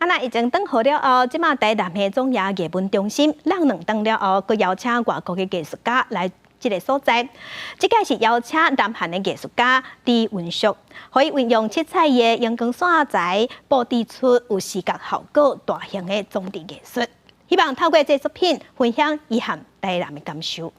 啊，若疫情轉好了後，這馬台南的總爺藝文中心，隔2冬了後，閣邀請外國的藝術家來這个所在。這擺是邀請南韓的藝術家李雲淑，予伊運用七彩的熒光線材，布置出有視覺效果大型的裝置藝術。希望透過這作品分享伊和台南的感受。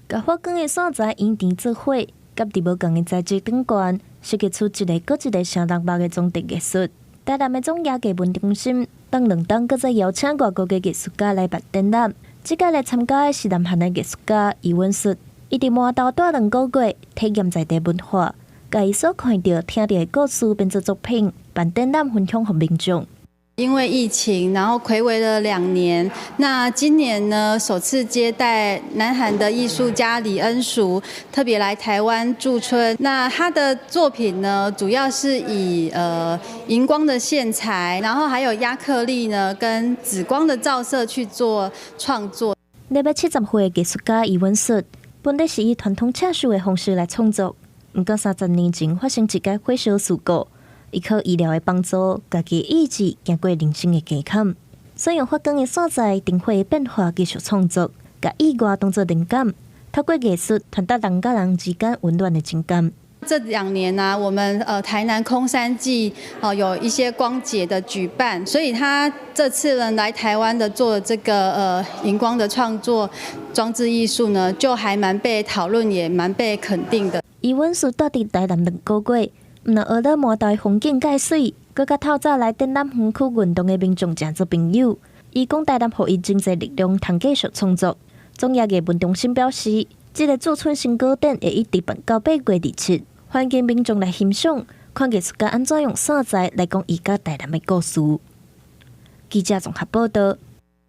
共發光的線材圓甜做伙，佮佇無仝的材質頂懸，設計出一个閣一个相人目的裝置藝術。台南的總爺藝文中心，隔2冬閣再邀請外國的藝術家來辦展覽。這擺來參加的是南韓的藝術家伊文淑，伊佇饃頭蹛2個月，體驗在地文化，共伊所看著、聽著的故事編做作品，辦展覽分享予民眾。因為疫情，然後睽違了2年。那今年呢，首次接待南韓的藝術家李恩淑，特別來台灣駐村。那他的作品呢，主要是以熒光的線材，然後還有壓克力呢，跟紫光的照射去做創作。年欲70歲的藝術家伊文淑，本來是以傳統刺繡的方式來創作，毋過30年前發生一個火燒事故。依靠醫療的幫助，家己意志行過人生的關坎，所以用發光的線材、燈火的變化繼續創作，共意外當做靈感，透過藝術傳達人佮人之間溫暖的情感。這2年呢，我們台南空山祭哦有一些光節的舉辦，所以他這次呢來台灣的做這個熒光的創作裝置藝術呢，就還蠻被討論，也蠻被肯定的。伊文淑蹛佇台南2個月。毋但學著饃頭的風景蓋媠，閣佮透早來展覽園區運動的民眾成做朋友。伊講台南予伊真濟力量，通繼續創作。總爺藝文中心表示，這个駐村成果展會一直辦到8月27，歡迎民眾來欣賞，看藝術家按怎用線材來講伊佮台南的故事。記者綜合報道。